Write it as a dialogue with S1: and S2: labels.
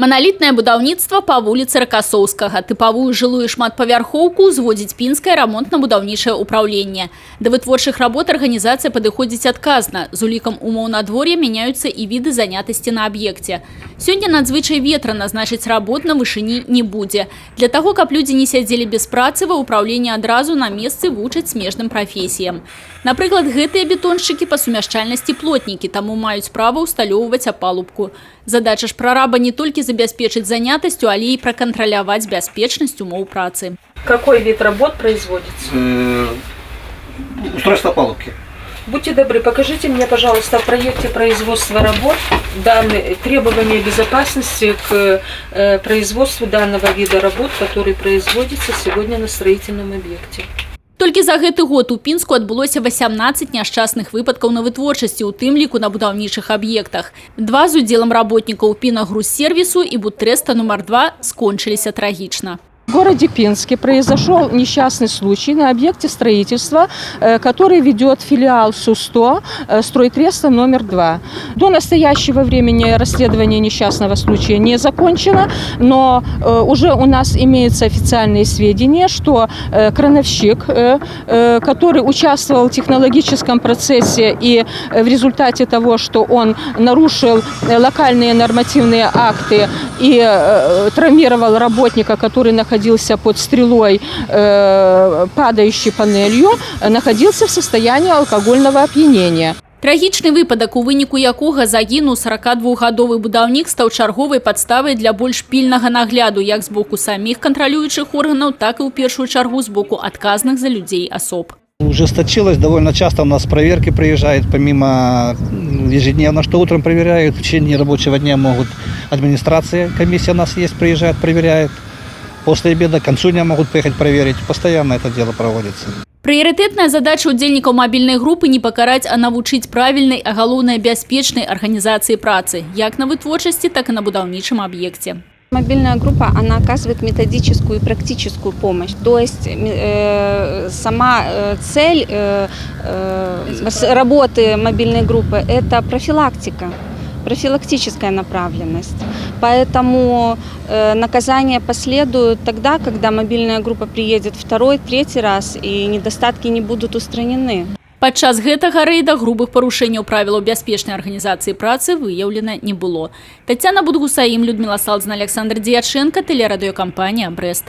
S1: Маналітнае будаўніцтва па вуліцы Ракасоўскага. Тыпавую жылую шматпавярхоўку ўзводзіць Пінскае рамонтна-будаўнічае ўпраўленне. Да вытворчых работ арганізацыя падыходзіць адказна. З улікам умоў надвор'я мяняюцца і віды занятасці на аб'екце. Сёння надзвычай ветрана, значыць, работ на вышыні не будзе. Для таго, каб людзі не сядзелі без працы, ва ўпраўленні адразу на месцы вучаць смежным прафесіям. Напрыклад, гэтыя бетоншчыкі па сумяшчальнасці плотнікі, таму маюць права ўсталёўваць апалубку. Задача ж прараба не толькі забяспечыць занятасцю, але і пракантраляваць бяспечнасць умоў працы.
S2: Какой вид работ производится?
S3: Устройство опалубки.
S2: Будьте добры, покажите мне, пожалуйста, в проекте производства работ данные требования безопасности к производству данного вида работ, который производится сегодня на строительном объекте.
S1: Толькі за гэты год у Пінску адбылося 18 няшчасных выпадкаў на вытворчасці, у тым ліку на будаўнічых аб'ектах. Два з удзелам работнікаў Пінагрузсервісу і Будтрэста нумар 2 скончыліся трагічна.
S2: В городе Пинске произошел несчастный случай на объекте строительства, который ведет филиал СУ-100 стройтреста номер 2. До настоящего времени расследование несчастного случая не закончено, но уже у нас имеются официальные сведения, что крановщик, который участвовал в технологическом процессе и в результате того, что он нарушил локальные нормативные акты и травмировал работника, который находился под стрелой, падающей панелью, находился в состоянии алкогольного опьянения.
S1: Трагічны выпадак, у выніку якога загінуў 42-гадовы будаўнік, стаў чарговай падставай для больш пільнага нагляду як з боку саміх кантралюючых органаў, так і ў першую чаргу з боку адказных за людзей асоб.
S3: Ужесточилось, довольно часто у нас проверки приезжают, помимо ежедневно, что утром проверяют, в течение рабочего дня могут администрация, комиссия у нас есть, приезжает, проверяет. После обеда, к концу дня могут приехать проверить. Постоянно это дело проводится.
S1: Прыярытэтная задача удзельнікаў мабільнай групы не пакараць, а навучыць правільнай, а галоўнае, бяспечнай арганізацыі працы, як на вытворчасці, так і на будаўнічым аб'екце.
S4: Мобильная группа, она оказывает методическую и практическую помощь. То есть сама цель работы мобильной группы – это профилактика, профилактическая направленность. Поэтому наказание последует тогда, когда мобильная группа приедет второй, третий раз, и недостатки не будут устранены.
S1: Падчас гэтага рэйда грубых парушэнняў правілаў бяспечнай арганізацыі працы выяўлена не было. Таццяна Будгусаім, Людміла Салдзіна, Аляксандр Дзьячэнка, тэлерадыёкампанія «Брэст».